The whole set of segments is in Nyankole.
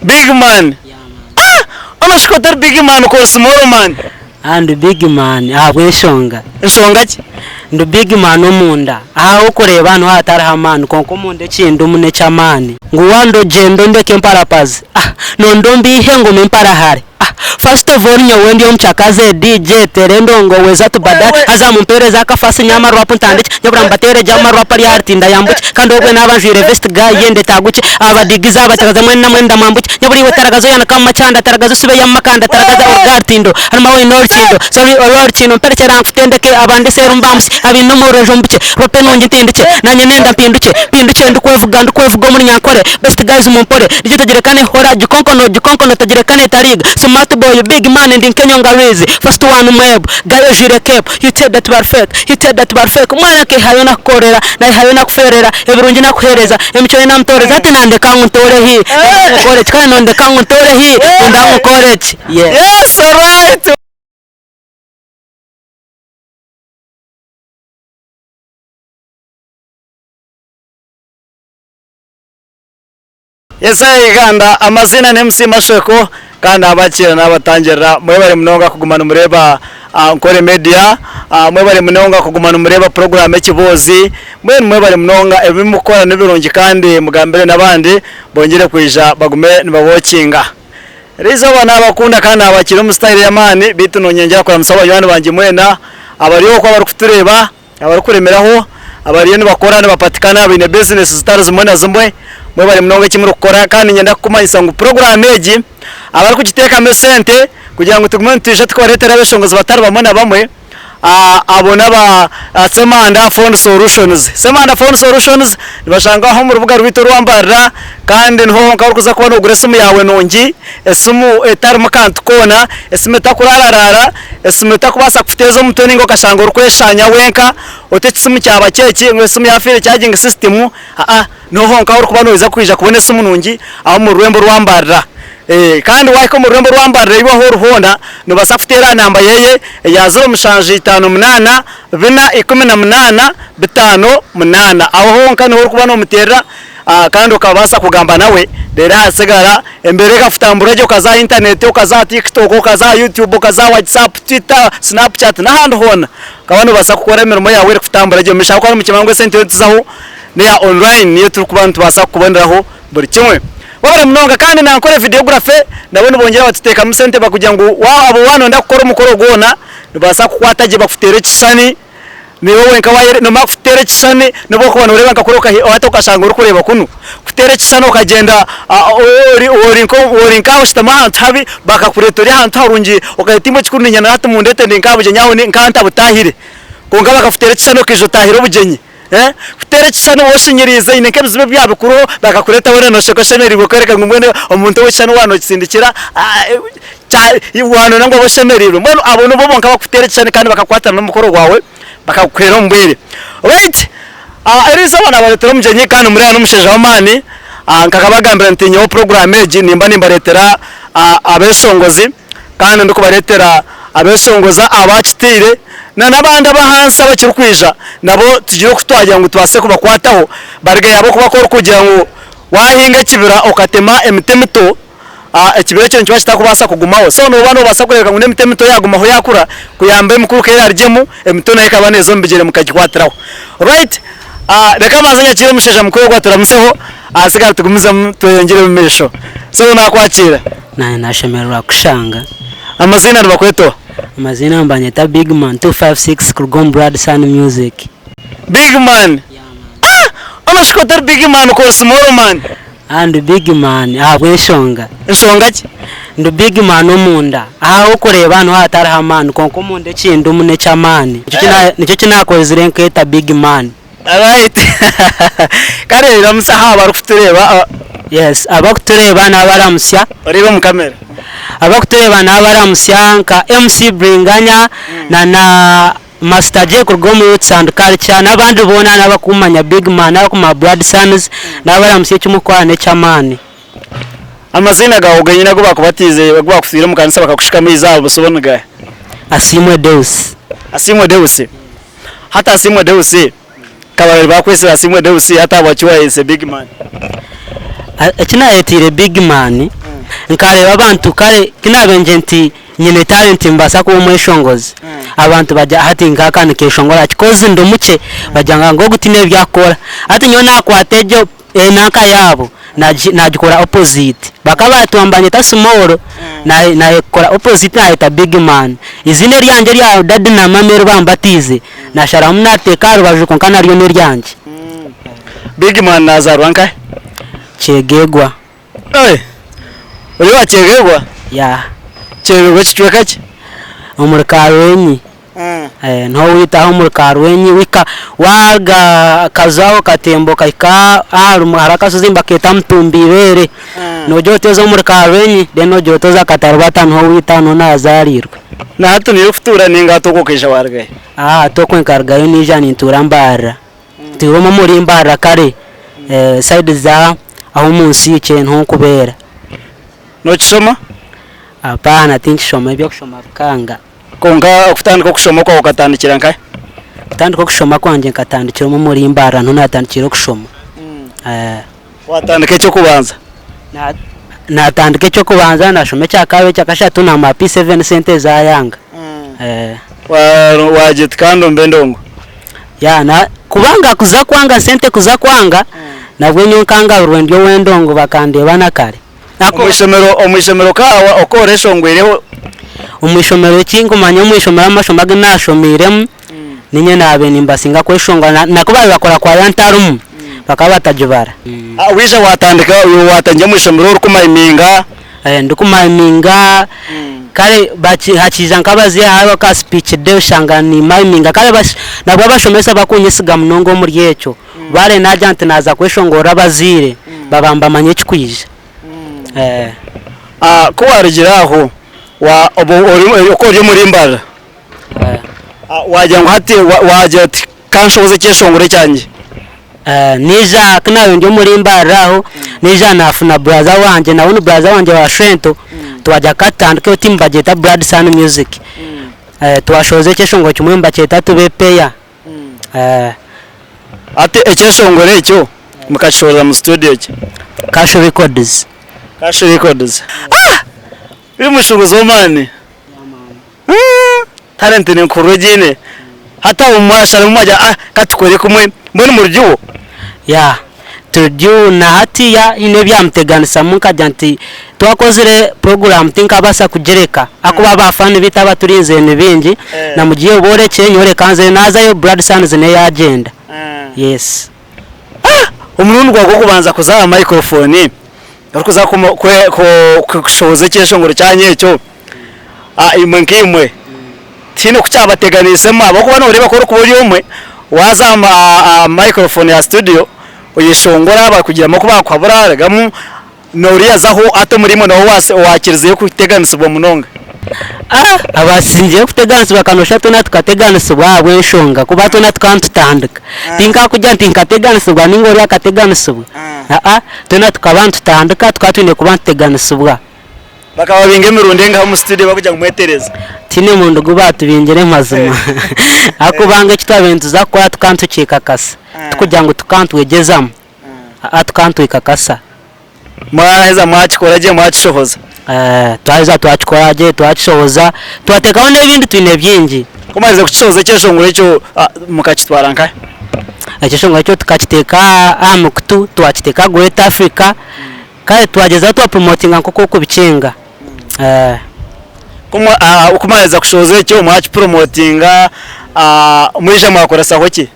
Big man! Ah! Ono shi k'otari big man k'ori small man? Ah ndi big man ahabw'enshonga. Nshonga ki? Ndi big man omunda. Aha ah'okureeba niho hatariho amaani kwonka omunda ekindimu n'eky'amaani. Ngu wanda ogyende ondeke emparapazi ah nonda ombiihe ngume mparahare ah First of all nyowe ndi omukyakaze DJ teera endongo weza tubadare haza mumpeereze akafasi nyowe amarwapu ntandikye nyabura mbateere gye amarwapu ari aha rutinda yambukye kandi obwe naaba njwaire vest guy ye ndetagukye abadigize abakyakaze mwena mwenda mwambukye nyabura iwe taragaza oyanike omu makyanda taragaza osibeyo omu makanda taragaza oruge aha rutindo harimu abaine orukindo sorry oru orukindo mperekyera nkutendeke abandi seeru mbambukye abaine omurejo mbukye rope nungi ntindikye nanye nenda mpindukye mpindukye ndikwevuga ndikwevuga omu runyankore best guys mumpore DJ togirekane hora gikonkono gikonkono togirekane tariga smart boy big man ndi nkenyonga rwizi first one mweb guy ojwire cape you tell that bari fake you tell that bari fake omwana nkehayo nakukorera nayehayo nakuferera ebirungi nakuhereza emicwe ye namutoreza hati nandeka ngu ntoore hi nonda nkukore ki kandi nondeka ngu ntoore hi nonda ngu nkore ki yeah. Yes alright. Yes Uganda, amaziina ni MC Masheko kandi nabakiira nabatangirira mwebare munonga kuguma nimureeba Nkore Media, mwebare munonga kuguma nimureeba puroguraamu Ekiboozi, mbwenu mwebare munonga ebi murikukora nibirungi kandi mugambire n'abandi bongyere kwija bagume nibawokinga. Eriizooba nabakunda kandi nabakiira omu sitayiro y'amaani beitu nonyengyera kuramutsya banywani bangye mwena abari okwo abarikutureeba. Abarikuremeraho, abariyo nibakora nibapatikana baine bizinesi zitari zimwe na zimwe, mwebare munonga eki murikukora kandi niinyenda kukumanyisa ngu puroguraamu egi abarikugiteekamu esente kugira ngu tugume nitwija tukabareetera abeshongozi batari bamwe na bamwe abo n'aba Ssemanda Phone Solutions. Ssemanda Phone Solutions nibashangwa aha omu rubuga rwaitu orwa Mbarara kandi niho honka ahu orikuza kuba noogura esimu yaawe nungi, esimu etarimu kantu koona, esimu etakurararaara. Esimu etakubaasa kukuteeza omutwe nainga okashanga orikweshaanya wenka oti ekisimu kyaba kyeki ngu esimu yafiire charging system aa niho honka ahu orikuba noija kwija kubona esimu nungi aho omu rurembo orwa Mbarara. Kandi waahika omu rurembo orwa Mbarara iwe ahu ori hoona noobaasa kuteera aha namba yeye eya ziro mushanju itaano munaana bina 18 58 aho honka niho orikuba noomuteerera Kandi okabaasa kugamba nawe, reero ahasigara embeera ekakutambura gye okaza aha intaneti, okaza aha TikTok, okaza aha YouTube, okaza aha WhatsApp, Twitter, Snapchat n'ahandi hoona. Okaba noobaasa kukora emirimo yaawe erikutambura gye omu maisho ahabw'okuba nimukimanya ngu esente ei orikutuzaho n'eya online niyo turikuba nitubaasa kukuboneraho buri kimwe. Webare munonga kandi na Nkore Videography nabo nibongyera batuteekamu sente bakugira ngu waaba waaba nooyenda kukora omukoro gwona nibabaasa kukukwata gye bakuteere ekishushani. Niiwe wenka waayere noomara kuteera ekishushani n'obu orikuba nooreeba nka kuri hati okashanga orikureeba kunu, kuteera ekishushani okagyenda ori ori ori nk'aha oshutami ahantu habi bakakureeta ori ahantu harungi okahika imwe ekikuru niinyenda hati mundeete ndi nk'aha bugyenyi aho nka ntabutaahire kwonka bakakuteera ekishushani okaija otaahire obugyenyi. Kuteera ekishushani waaba oshinyiriize oine nk'ebizibu ebyabikuriho bakakureeta weena noosheka oshemereirwe kworeka ngu mbwenu omuntu ow'ekishushani waaba nookisindikira waanoona ngu obe oshemereirwe. Mbwenu abo nibo bonka abarikukuteera ekishushani kandi bakakukwatira n'omukoro gwawe bakagukuheera omu bwire. Right eriizooba naabareetera omugyenyi kandi muriya n'omushaija w'amaani nkakabagambira nti nyowe puroguraamu egi nimba nimbareetera abeeshongozi. Kandi ndikubareetera abeeshongoza abakitaire na n'abandi ab'ahansi abakirikwija nabo tugire oku twagira ngu tubaase kubakwataho barigeyo ahabw'okuba ku orikugira ngu waahinga ekibira okatema emiti emito, ekibira ekyo nikiba kitakubaasa kugumaho. So nooba noobaasa kureebeka ngu n'emiti emito yaagumaho yaakura kuyamba emikuru ku eraarugyemu, emito nayo ekaba neeza omu bigyere mukagikwatiraho. Right, reka mbanze nyakiire omushaija mukuru ogu aturamutseho ahasigara tugumizemu tweyongyere omu maisho. So naakwakiira. Naanye nashemererwa kukushanga. Amaziina nibakweta oha? Amaziina nibanyeta Bigman 256 kuruga omu Blood Sun Music. Bigman! Ah! Onoshusha otari Bigman ku ori small man. Ah ndi Bigman ahabw'enshonga. Nshonga ki? Ndi Bigman omunda. Aha ah'okureeba niho hatariho amaani kwonka omunda ekindimu n'eky'amaani. Nikyo eki naakozire nkeeta Bigman. Alright. Kare ramutsya aha abarikutureeba. Yes, abakutureeba nabaramutsya. Oreebe omu kamera. Abakutureeba nabaramutsya nka MC Bringanya na na Master Jay kuruga omu Roots and Culture n'abandi boona n'abakumanya Big Man n'abakumanya Blood Sons nabaramutsya eki murikukora n'eky'amaani. Amaziina gaawe genyini agu baakubatiize, agu baakutwire omu kanisa bakakushika amaizi aha buso bo ni gahi? Asiimwe Deus. Asiimwe Deus. Hati Asiimwe Deus, kababire bakwetsire Asiimwe Deus, hati ahabwaki wayeyetsire Big Man? Eki naayetiire Big Man, Nkareeba abantu kare tinabengye nti nyine talent nimbaasa kuba omweshongozi. Abantu bagira hati nk'aka nikeshongora ki coz ndi mukye bagira ngu ogu tihaine ebi arikukora. Hati nyowe nakwata egyo enanka yaabo nagikora opposite. Bakaba batuma nibanyeta small nayekora opposite nayeta big man. Eiziina eryangye erya daddy na mummy eri bambatiize nasharamu nariteeka aha rubaju kwonka naryo n'eryangye. Big man nazaarwa nkahi? Kyegegwa. Oi! Ori owa Kyegegwa? Yeah. Kyegegwa kicweka ki? Omuri Karwenyi. Niho owaitu aho omuri Karwenyi wahika waaruga akazu aho katemba okahika aha hariho akashozi nibakeeta Mutumba Ibeere. Noogira oti oza omuri Karwenyi then noogira oti oza Katarubata niho owaitu aho niho naazaariirwe. Na hati niyo orikutuura nainga hati okwo okaija waarugayo? Hati okwo nkarugayo naija nintuura Mbarara. Ntuura omwe omuri Mbarara kare side za aho omu nsiikye niho nkubeera. Nokishoma? Apaana tinkishoma eby'okushoma bikanga. Kwonka okutandika okushoma kwawe okatandikira nkahi? Kutandika okushoma kwangye nkatandikira omwe omuri Mbarara niho natandikiire okushoma. Watandika eky'okubanza? Natandika eky'okubanza nashoma ekyakabiri ekyakashatu namara P7 sente zayanga. Wagira oti kandombe endongo? Yeah na kubanga kuza kwanga sente kuza kwanga nabwe nyowe nkangabirwe ndi ow'endongo bakandeeba na kare. Omwishomero omwishomero ka oku oreshongwireho? Omwishomero eki nkumanya omwishomero amashomo agu nashomiiremu ninye nabaire nimbasinga kweshongora na na kubabaire nibakora kwaya ntarimu bakaba batagibara. Waija watandika watangira omwishomero orikumayiminga? Ndikumayiminga kare hakiija nk'abazaire hariho ka speech day oshanga nimayiminga kare nabwo abashomesa bakunyesiga munonga omuri ekyo bareeba nagira nti naaza kweshongorera abazaire baba nibamanya ekikwija. Ku waarugire aho oku ori omuri Mbarara waagira ngu hati waagira oti Ka nshohoze ekyeshongoro ekyangye. Naija ku naabaire ndi omuri Mbarara aho, naija naafuna buraza wangye nawe ni buraza wangye wa shwento, twagira ka tutandikeho tiimu bagyeta Blood Sun Music. Twashohoza ekyeshongoro kimwe nibakyeta Tube Peya. Hati ekyeshongoro ekyo mukakishohorera mu studio ki? Cash Records. Cash Records. Ah! Ori omushuubuzi w'amaani. Talent ni nkuru ogiine. Hati aho mwasharamu mwagira ah ka tukore kumwe mbwenu muri duo? Yeah turi duo na hatiya haine ebyamuteganisamu nkagira nti twakozire program tinkabaasa kugireka ahakuba aba fan beitu abaturinzire ni baingi na mugiye oborekye nyowe reka nzeyo nazayo Blood Sons nayo yagyenda yes. Omurundi gwawe gw'okubanza kuza aha microphone orikuza kushohoza ekyeshongoro kyanyu ekyo, imwe nkaimwe tihaine oku kyabateganiisemu ahabw'okuba nooreeba ku orikuba ori omwe waaza aha microphone ya studio oyeshongora bakugiramu oku baakuhabura rugamu Noriya azaho ata omuri imwe noha owakirizeyo kuteganisibwa munonga? Abasingireyo kuteganisibwa kanoshusha twena tukateganisibwa ahabw'enshonga kuba twena tukaba nitutandika. Tinkakugira nti nkateganisibwa ninga oriya akateganisibwa, aa twena tukaba nitutandika tukaba twine kuba nituteganisibwa. Bakababinga emirundi engahi omu studio bakugira ngu mwetereze? Tihaine murundi ogu baatubingire mazima ahabw'okubanga eki twabaire nituza kukora tukaba nitukyekakasa tikugira ngu tukaba nitwegyezamu. Aa tukaba nitwekakasa. Mwaheza mwakikora gye mwakishohoza? Twaheza twakikora gye twakishohoza, twateekaho n'ebindi twine bingi. Ku mwaherize kukishohoza ekyeshongoro ekyo mukakitwara nkahi? Ekyeshongoro ekyo tukakiteeka aha mikutu, twakiteeka Great Africa, kare twagyezaho twapromotinga nk'oku orikubikyenga. Ku mwaheza kushohoza ekyo mwakipromotinga, mwaija mwakoresaho ki?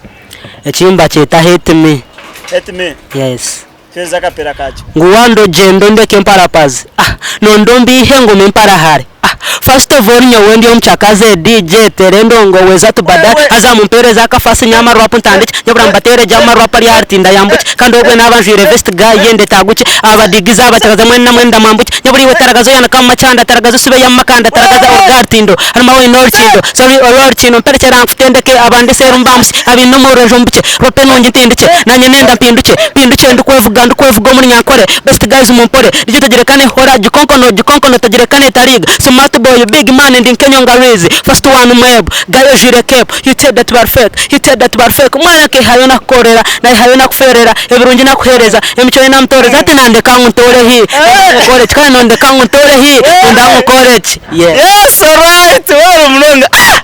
Eki nibakyeta hate me. Hate me? Yes. Tuheereze akapiira kakyo. Ngu wanda ogyende ondeke emparapazi ah Nonda ombiihe ngume mparahare ah First of all nyowe ndi omukyakaze DJ teera endongo weza tubadare Haza mumpeereze akafasi nyowe amarwapu ntandikye Nyabura mbateere gye amarwapu ari ahari tinda yambukye Kandi obwe naaba njwaire vest guy yende etaagukye Abadigize abakyakaze mwena mwenda mwambukye Nyabura iwe taragaza oyanike omu makyanda Taragaza osibeyo omu makanda Taragaza oruge aha rutindo Harimu abaine orukindo Sorry orw'orukindo Mperekyera nkutendeke Abandi seeru mbambukye Abaine omurwejo mbukye Rope nungi ntindikye Nanye nenda mpindukye Mpindukye ndikwevuga Ndikwevuga omuri Nyankore Best guys mumpore Rigye tegirekane hora Gikonkono gikonkono Tegirekane tariiga Soma. Smart boy, big man ndi nk'enyonga Riz First one mweb, guy ojwire cap You tell that bari fake, you tell that bari fake Omwana akaihayo nakukorera, naihayo nakuferera Ebirungi nakuhereza, emicwe ye namutoreza Hati nandeka ngu ntoore hi, nonda ngu nkore ki Kandi nondeka ngu ntoore hi, nonda ngu nkore ki Yeah. Yes alright webare munonga ah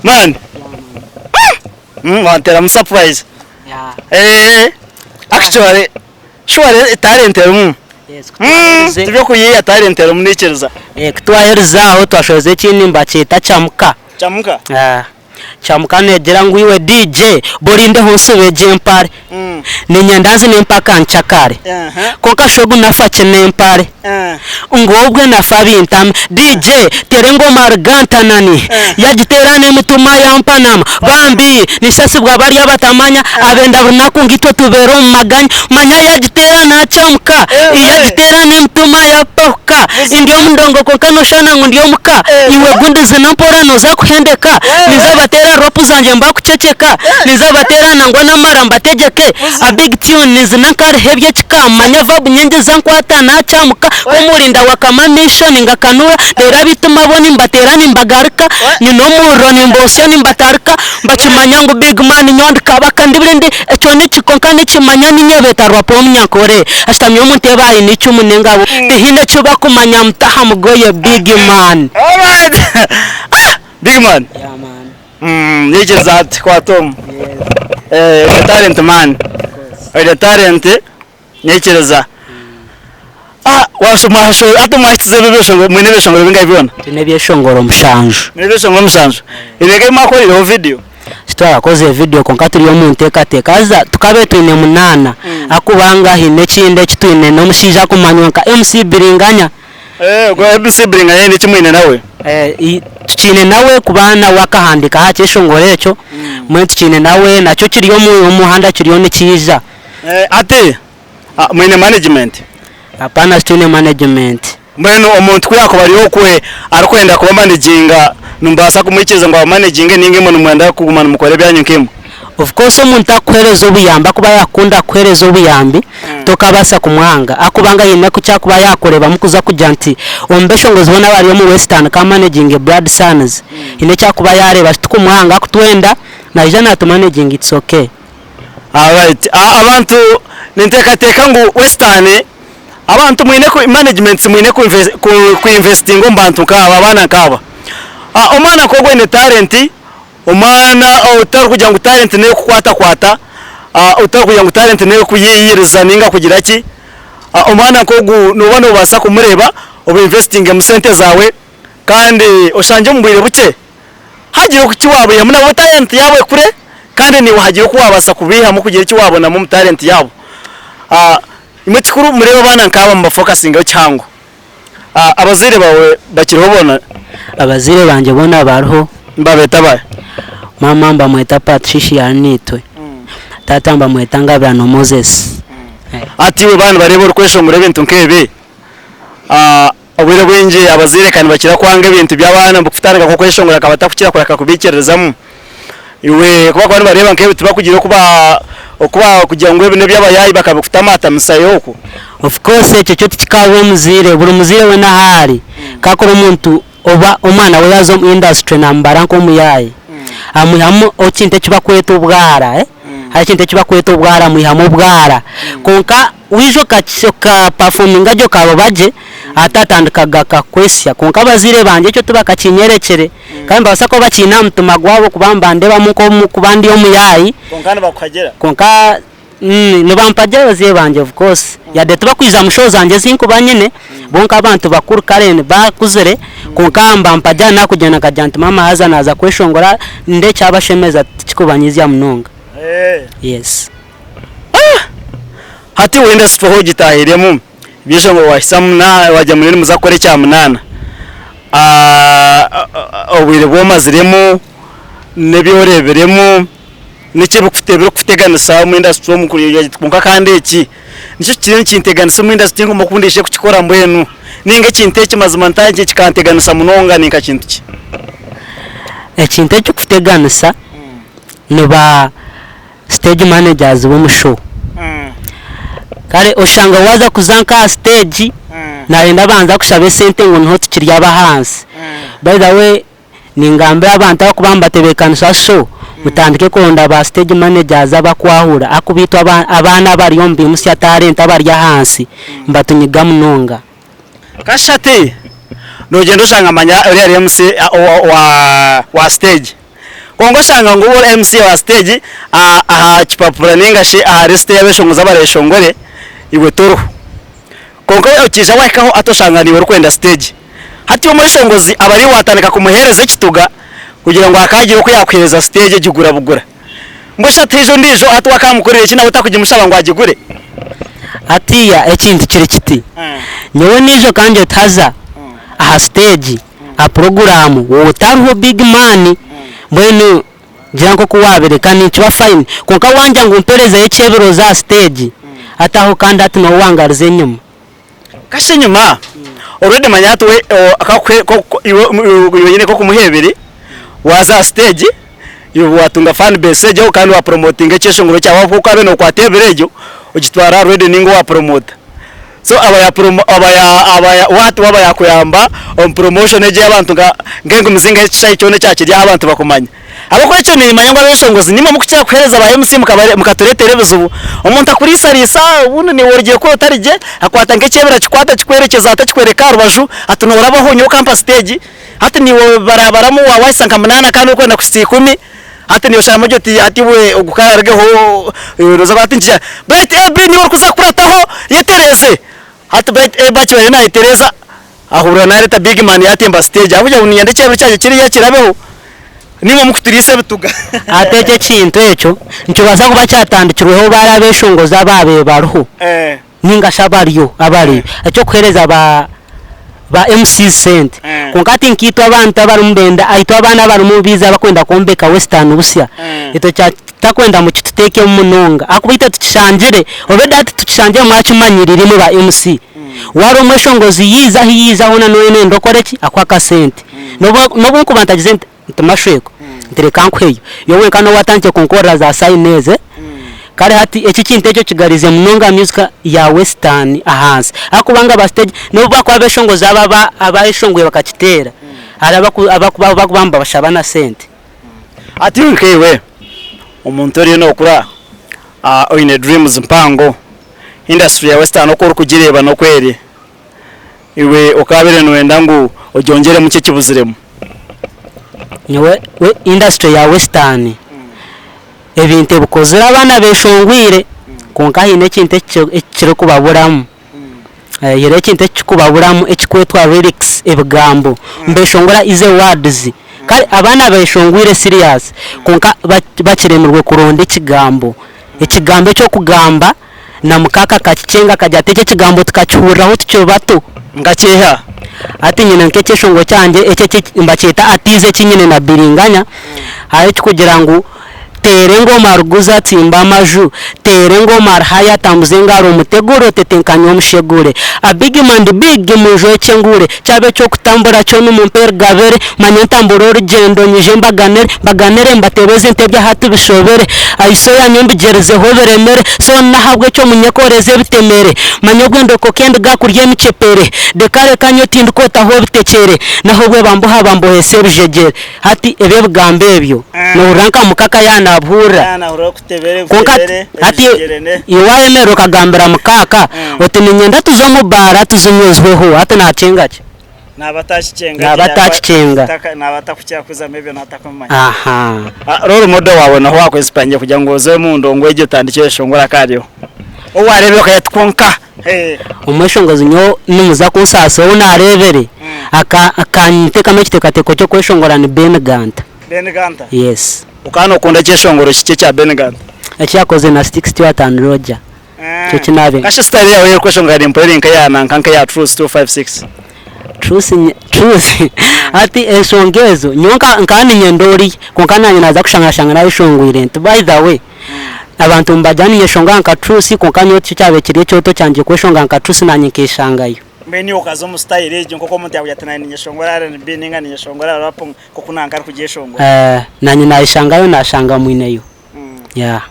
man mm wanteramu surprise Yeah. eh actually Shuwa talent erimu. Yes, ku twaherize. Tibyokuyiiya talent erimu naikiriza. Ku twaherize aho twashoheza ekindi nibakyeta Chamuka. Chamuka. Chamuka negira ngu iwe DJ borindeho nsibe gye empare. Niinyenda nzine empaka nkyakare. Kwonka shi ogu nafa ki n'empare? Ngu obwe nafa bintame. DJ teera engoma rugantanani. Yagiteera n'emituma yampanama. Bambi ninsasibwa bari abatamanya abenda buri naku ngu itwe tubeere omu maganya. Manya yagiteera nakyamuka, yagiteera n'emituma yapahuka. Ndi omu ndongo kwonka noshana ngu ndi omuka. Iwe gundi zina mpora noza kuhendeka. Ninza bateera ropu zangye mbakuceceka. Ninza bateera nangwa n'amara mbategyeke. A big tune nizina nkariho eby'ekika. Manya vabu nyingi zankwata nakyamuka. Nk'omurinda wa Kama Mission ngakanura. Reero ab'eitima bo nimbateera nimbagaruka. Nyine omuriro nimbotsya nimbatarika. Mbakimanya ngu big man nyowe ndi kabaka ndi buri ndi ekyo niki kwonka nikimanya ninye beeta rwapo w'omunyankore ashutami omu ntebe aine eicumu n'engabo tihaine eki bakumanya mutaha mugoye big man. Alright. Ah, big man. Yeah man. Nyikiriza hati kwata omu. Eh, oine talent man. Oine talent nyikiriza. Ah, washoma hati mwahikize ebyeshongoro mwine ebyeshongoro bingahi byona? Twine ebyeshongoro mushanju. Mwine ebyeshongoro mushanju. Ebingahi mwakoreireho video? Titwarakozire video kwonka turi omu nteekateeka haza tukabaire twine munaana ahabw'okubanga haine ekindi eki twine n'omushaija arikumanywa nka MC Biringanya. Eh, ogwo MC Biringanya haine eki mwine nawe? Tukiine nawe kuba nawe akahandiika aha kyeshongoro ekyo, mbwenu tukiine nawe nakyo kiri omu muhanda kiriyo nikiija. Hati mwine management? Hapana titwine management. Mbwenu omuntu ku yaakuba ari okwe arikwenda kubamanaginga nimubaasa kumwikiriza ngu abamanaginge nainga imwe nimwenda kuguma nimukora ebyanyu nkaimwe? Of course omuntu akukuheereza obuyambi akuba yaakukunda kukuheereza obuyambi tokabaasa kumwanga ahakuba haine eki akuba yaakureebamu kuza kugira nti omu beshongozi boona abari omu Western ka managinge Blood Sons haine eki akuba yaareeba titukumwanga akutwenda naija natumanaginga it's okay. Alright, abantu ninteekateeka ngu Western abantu mwine ku managements mwine ku ku investinga omu bantu nk'aba abaana nk'aba. Omwana nk'ogu oine talent, omwana otarikugira ngu talent n'ey'okukwatakwata, otarikugira ngu talent n'ey'okuyiiyiriza nainga kugira ki, omwana nk'ogu nooba noobaasa kumureeba obu investingemu sente zaawe kandi oshangye omu bwire bukye Hagire eki waabaihamu nabo talent yaabo ekure kandi naiwe hagire oku waabaasa kubaihamu kugira eki waabonamu omu talent yaabo. Imwe ekikuru mureebe abaana nk'aba mubafokasingeho kihango. Abazaire baawe bakiriho boona? Abazaire bangye boona bariho. Nibabeeta baahi? Maama nibamweta Patricia Arinaitwe, taata nibamweta Ngabirano Moses. Hati iwe baaba nibareeba orikweshongora ebintu nk'ebi, Obwire obwingi abazaire ka nibakira kwanga ebintu by'abaana kutandika nk'okweshongora bakaba batakukira kureka kubiikiririzamu. Iwe ku barikuba nibareeba nk'ebi tibakugira oku ba oku bakugira ngu ebi n'eby'abayaayi bakabikutamaatamisa okwo. Of course ekyo kyo tikikabaho omuzaire, buri muzaire weena ahu ari, ku arikuba omuntu oba omwana we yaaza omu industry namubara nk'omuyaayi, amwihamu ekintu eki barikweta obwara, hariho ekintu eki barikweta obwara amwihamu obwara. Kwonka Waija oka performinga gye okaroba gye hati atandika akakwesya kwonka abazaire bangye ekyo tibakakinyerekire kandi nibabaasa kuba bakiine aha mutima gwabo kuba nibandeebamu nk'okuba ndi omuyaayi Kwonka nibakuhagira? Kwonka nibampagira abazaire bangye of course yade tibakwija mu show zangye ezi nkuba nyine bo nk'abantu bakuru kare bakuzire kwonka nibampagira nakugyenda nkagira nti maama haza naaza kweshongora ndeebe ekyabashemeza tikikubanyizya munonga. Yes. Hati iwe industry ahu ogitahiremu ebyeshongoro wahisa munana wagira ngu nimuza kukora ekya munana obwire obu omaziremu n'ebi oreebiremu niki ebirikukuteganisa omu industry omu kwonka kandi eki nikyo kiriyo nikinteganisa omu industry ngu oku ndaije kukikora mbwenu ninga ekintu eki mazima ntangire kikanteganisa munonga ni nka kintu ki? Ekintu ekirikuteganisa ni ba stage managers b'omu show. Kare oshanga waaza kuza nk'aha stage, Nayenda abanze akushabe esente ngu niho tukiri ab'ahansi. By the way ningambira abantu abakuba nibatebeekanisa show mutandike kuronda ba stage managers abakwahura ahakuba itwe abaana abari omu bimusya talent abari ahansi nibatunyiga munonga. Kasha ati, Nogyenda oshanga manya oriya ari MC wa stage. Kwonka oshanga ngu ori MC wa stage aha kipapura ninga shi aha list y'abeshongozi abareshongore iwe toriho. Kwonka okiija wahikaho hati oshanga niiwe orikwenda stage. Hati omweshongozi aba ariiwe watandika kumuheereza ekituga kugira ngu akaagira oku yaakuheereza stage egigura bugura. Mbwenu shi hati haija ondiijo hati we akaamukorera eki nawe otakugimushaba ngu agigure? Hatiiya ekintu kiri kiti, nyowe naijo kangye oti haza aha stage aha puroguraamu waaba otariho big man mbwenu gira nk'oku waabireka nikiba fine kwonka wangira ngu mperezeyo eky'ebirozo aha stage hati aho kandi hati nooba wangariza enyima. Kasha enyima already manya hati we akakuhe iwe nyine nk'okumuha ebiri waaza aha stage iwe waatunga fan base egyo kandi wa promotinga ekyeshongoro kyawe ahabw'okuba ku waabaire nookwata ebiro egyo ogitwara aha radio ninga owa promota. So aba ya promo aba ya aba ya we hati waaba yaakuyamba omu promotion egyo ey'abantu nka nk'enkumi zingahi ekishaayi kyona ekyakiri aho abantu bakumanya. Ahabw'okuba ekyo niimanya ngu abeshongozi nimwe mukukira kuheereza ba MC mukabare mukatureetera ebizibu. Omuntu akuriisariisa obundi naiwe orugire kuri otari gye akwata nk'ekyebiro akikwata akikwerekyeza ati akikworeka aha rubaju ati noorabaho nyowe okampa siteegi. Hati naiwe barabaramu waahitsya nka munaana kandi orikwenda kuhitsya ikumi. Hati niiwe osharamu ogye oti hati iwe ogu ku araarugeho nooza kuba hati nikigira Bright AB niiwe orikuza kukurataho yetereeze. Hati Bright AB akiba ariyo naayetereeza ahurira naareeta Big Man yaatemba siteegi ahabw'okugira ngu niinyenda ekyebiro kyangye kiriya kirabeho niimwe mukuturiisa ebituga. Hati ekyo ekintu ekyo nikibaasa kuba kyatandikirweho bari abeshongozi abaabaire bariho ninga shi abariyo abariyo eky'okuheereza ba ba MCs sente. Kwonka hati nkaitwe abantu abarimu nibenda itwe abaana abarimu biiza abakwenda kwombeka Western busya itwe tutakwenda ngu kituteekemu munonga ahakuba itwe tukishangire already hati tukishangire mwakimanyirire imwe ba MC. Waaba omweshongozi yaija ahu yaija hoona nooba nooyenda okore ki? Akuhe akasente. N'obu n'obu nkuba ntagize nti nti mashweko nti reka nkuheyo, iwe wenka nooba watandikire kunkorera za sayini ezi. Kare hati eki ekintu ekyo kigariize munonga music ya western ahansi ahakuba ngu aba stage n'obu bakuba abeshongozi abo aba abayeshongwire bakakiteera, hariho abaku abakuba abakuba nibabashaba na sente. Hati nkaiwe omuntu oriyo nokura oine dreams mpango, industry ya western oku orikugireeba n'oku eri, iwe okaabaire nooyenda ngu ogyongyeremu ki ekibuziremu? Nyowe industry ya western ebintu ebikozire abaana beshongwire kwonka haine ekintu ekirikubaburamu. Hariho ekintu ekirikubaburamu ekirikwetwa lyrics ebigambo nibeshongora easy words kare abaana beshongwire serious kwonka bakiremirwe kuronda ekigambo, ekigambo eky'okugamba na mukaaka akakikyenga akagira ati eki ekigambo tukakihuriraho tukiri bato. Nkakiiha. Hati nyine nk'ekyeshongoro kyangye eki eki nibakyeta atiiza eki nyine na biringanya hariho ekirikugira ngu. Teera engoma ruguza tsimba amaju Teera engoma ruhaya tambuza engaro Mutegure otetenkanye omushegure A big man ndi big munjwekye ngure Kyaba eky'okutambura kyo nimumpe erigabire Manya ntambure orugyendo nyije mbaganire Mbaganire mbatebeze entebyo aha tibishobire Ayiso yanye mbigyerizeho biremire So n'ahabw'ekyo munyekoreze ebitemere Manya obwe ndokoke endiga kurya emicepere Reka reka nyowe tindikwotaho ebitekyere N'ahobwe bamboha bambohesa ebijegyere. Hati ebi ebigambo ebyo nohurira nka mukaka yaaba nabihurira. Kwonka hati iwe wayemerera okagambira mukaaka oti niinyenda tuze omu baara tuzinywezweho hati nakyenga ki? Naaba atakikyenga. Aha. Role model waawe noha owaakwesipangira kugira ngu oze omu ndongo egyo otandikye oyeshongore akariho? Ou waareebire okagira oti kwonka. Omweshongozi nyowe nimuza kunsaasira ou naareebire akantekamu ekiteekateeko ky'okweshongora ni Ben Ganta. Ben Ganta? Yes. Okaba nookunda ekyeshongoro kiki ekya Ben Ganta? Eki yaakozire na Stick Stewart and Roger. Nikyo eki naabaire. Kasha sitayiro yaawe ey'okweshongora nimpurira eri nk'eya nanka nk'eya Truth 256. Truth, Truth hati enshonga ezo nyowe nkaba niinyenda oriya kwonka naanye naaza kushanga nashanga naayeshongwire nti by the way. Abantu nibagira ngu ninyeshongora nka Truth kwonka nyowe tikyo kyabaire kiri ekirooto kyangye kweshongora nka Truth nanye nkeshangayo. Mbwenu iwe okaza omu style egyo nk'oku omuntu yaakugira ati nanye ninyeshongora R&B ninga ninyeshongora rap nk'oku nanka arikugyeshongora? Nanye nayeshangayo nashanga mwineyo. Yeah.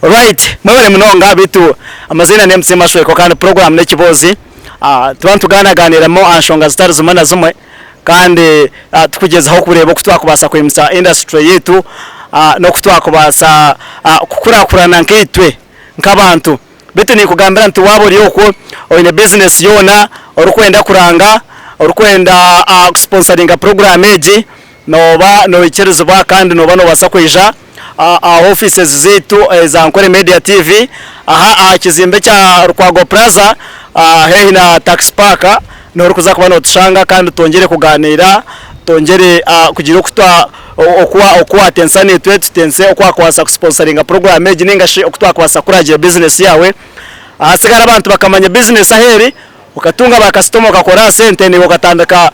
Alright, mwebare munonga beitu amaziina ni MC Mashweko kandi program n'ekiboozi. Nituba nitugaanagaaniiramu aha nshonga zitari zimwe na zimwe kandi tukugyezaho kureeba oku twakubaasa kwimutsya industry yaitu n'oku twakubaasa kukurakurana nkaitwe nk'abantu. Beitu ninkugambira nti waaba ori okwo oine bizinesi yoona orikwenda kuranga, orikwenda kusiponsaringa puroguraamu egi, nooba noikirizibwa kandi nooba noobaasa kwija aha offices zaitu eza Ankole Media TV aha aha kizimbe kya Lukwago Plaza haihi na Taxi Park niho orikuza kuba notushanga kandi twongyere kuganiira twongyere kugira oku twa oku watensa naitwe tutense oku wakubaasa kusiponsaringa puroguraamu egi ninga shi oku twakubaasa kukuragira bizinesi yaawe. Ahasigara abantu bakamanya bizinesi ahu eri. Okatunga ba kasitoma okakora aha sente naiwe okatandika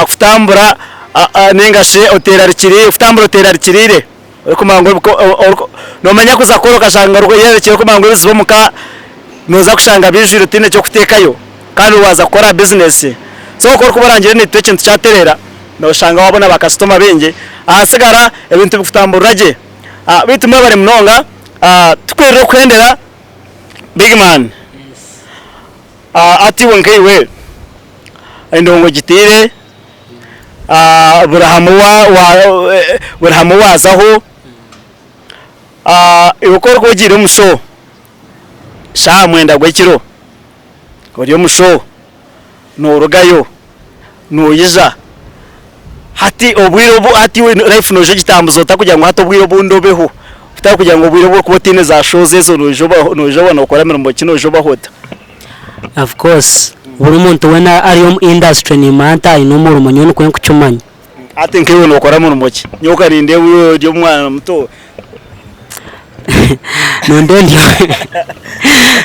kutambura ninga shi oterarikiriire kutambura oterarikiriire orikumanya ngu nomanya kuza kukora okashanga oyerarikiriire orikumanya ngu ebizibu omuka noza kushanga bijwire otiine eky'okuteekayo kandi waaza kukora aha bizinesi. So ku orikuba orangire naitwe ekintu kyatereera noshanga wabona ba kasitoma baingi ahasigara ebintu bikutamburira gye. Beitu mwebare munonga tukwirire okuhendera big man. Hati iwe nkaiwe endongo ogiteire, buri hamwe buri hamwe waazaho, iwe ku orikuba ogiire omu show shaaha mwenda gw'ekiro ori omu show noorugayo noija, hati obwire obu hati iwe life noija ogitambuza ota kugira ngu hati obwire obundi obeho kutari kugira ngu obwire obu orikuba otiine za shows ezo noija obaho noija oba nookora mirimo ki noija obaho ota? Of course buri muntu weena ari omu industry nimanya nti aine omurimo nyowe nikwo nkukimanya. Hati nkaiwe nookora murimo ki? Nyowe ka nindeeba iwe ori omwana muto. Nonde ndi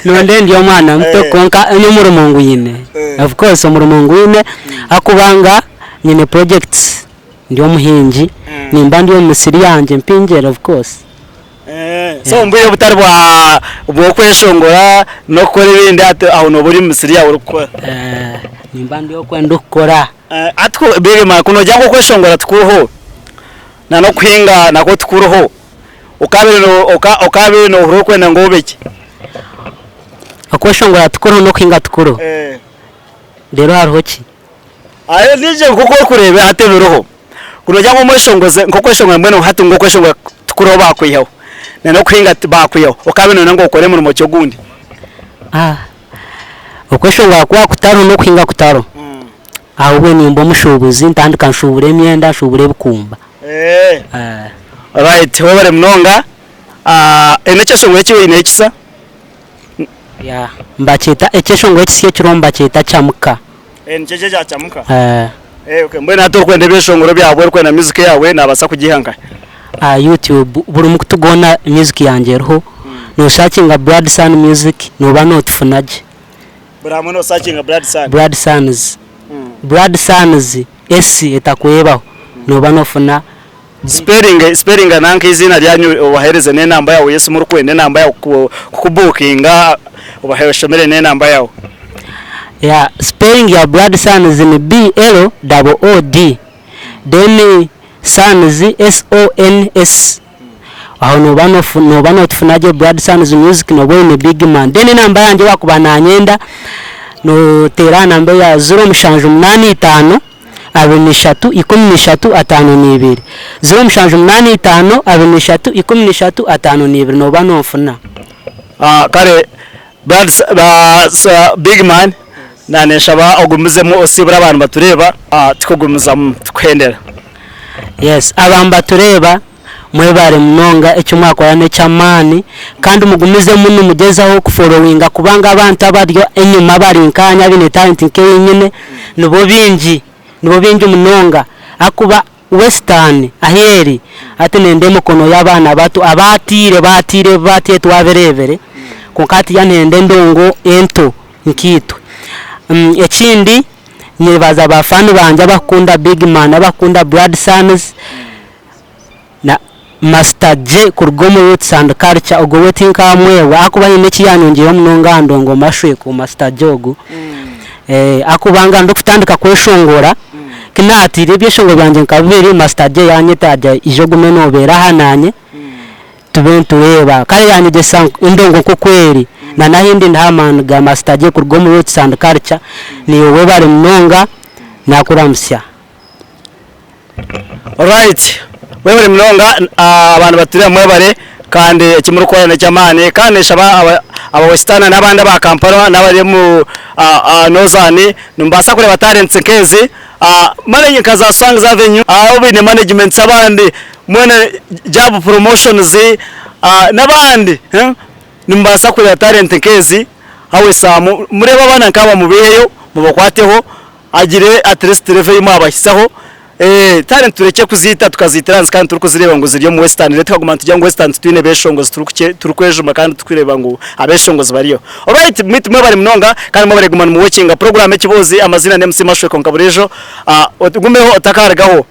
nonde ndi omwana muto kwonka n'omurimo ngwine. Of course omurimo ngwine ahabw'okubanga nyine projects ndi omuhingi nimba ndi omu misiri yangye mpingire of course. So omu bwire obutari bwa bw'okweshongora n'okukora ebindi hati aho nooba ori omu misiri yaawe orikukora? Nimba ndi okwe ndikukora. Hati ku big man ku noogira ngu okweshongora tikuriho na n'okuhinga nakwo tikuriho, okaabaire okaabaire noohurira orikwenda ngu obe ki? Okweshongora tikuriho n'okuhinga tikuriho, reero hariho ki? Ahe DJ nk'oku orikureeba hati ebiriho, ku noogira ngu omweshongoze nk'okweshongora mbwenu hati ngu okweshongora tikuriho baakwihaho na n'okuhinga baakwihaho, okaabaire nooyenda ngu okore murimo ki ogundi? Okweshongora kwaba kutariho n'okuhinga kutariho, ahabwe nimba omushuubuzi ntandika nshuubura emyenda, nshuubura ebikumba. Right, webare munonga. Haine ekyeshongoro eki oineho ekisa? Yeah, nibakyeta ekyeshongoro ekisya ekiriho nibakyeta Chamuka. Nikyo eki ekya Chamuka? Okay, mbwenu hati orikwenda ebyeshongoro byawe, orikwenda music yawe nabaasa kugiiha nkahi? Aha YouTube, buri mukutu gwona music yangye eriho, nosakinga Blood Sun Music noba notufuna gye. Buri hamwe nosakinga Blood Sun? Blood Sons, Blood Sons, S etakwebaho, noba nofuna. Spelling, spellinga nanka eiziina ryanyu obahereze n'enamba yaawe y'esimu orikwenda enamba yaawe kukubukinga obashomere n'enamba yaawe. Yeah, spelling ya Blood Sons ni B L double O D then Sons S O N S aho noba noba notufuna gye Blood Sons Music noba oine big man then enamba yangye wakuba nanyenda noteera aha namba eya 0785 23 13 52 0785 23 13 52 noba nonfuna. Kare Big man na ninshaba ogumizemu osiibure abantu batureeba tukugumizamu tukuhendera. Yes abantu batureeba mwebare munonga eki mwakora nekyamaani kandi mugumizemu nimugyezaho kuforowinga kubanga abantu abari enyima abari nkaanye abaine talent nkeyi nyine nibo bingi nibo bingi munonga ahakuba Western ahu eri hati nenda emikono y'abaana bato abaatiire baatiire ebi baatiire twabireebire kwonka hatiiya nenda endongo ento nkaitwe. Ekindi nyebaza ba faani bangye abakukunda Big Man abakukunda Blood Sons na Master Jay kuruga omu Roots and Culture ogwo we tinkamwebwa ahakuba haine eki yanyongyeireho munonga aha ndongo Mashweeko Master Jay ogu ahakuba nga ndikutandika kweshongora Ku naatiire ebyeshongoro byangye nka bibiri, Master Jay yanyeta yaagira ija ogume noobeera aha naanye tube nitureeba. Kare yanyegyesa endongo nk'oku eri. Na n'ahindi ndaha amaani ga Master Jay kuruga omu Roots and Culture. Naiwe webare munonga, nakuramutsya. Alright, mwebare munonga abantu batureeba mwebare kandi eki murikukora nekyamaani kandi ninshaba aba aba Westana n'abandi aba Kampala n'abari omu Northern nimubaasa kureeba talents nk'ezi manage nka za Swangz Avenue ahu baine managements abandi mbwenu Jab Promotions n'abandi nimubaasa kureeba talent nk'ezi Hawesaamu mureebe abaana nk'aba mubaiheyo mubakwateho agire at least level ei mwabahisaho talent turekye kuziita tukaziitira ahansi kandi turikuzireeba ngu ziri omu western reero tukaguma nitugira ngu western titwine beshongozi turikwejuma kandi turikureeba ngu abeshongozi bariyo. Alright beitu mwebare munonga kandi mwebare kuguma nimuwokinga program Ekiboozi amazina ni MC Mashweko nka buriijo ogumeho otakarugaho.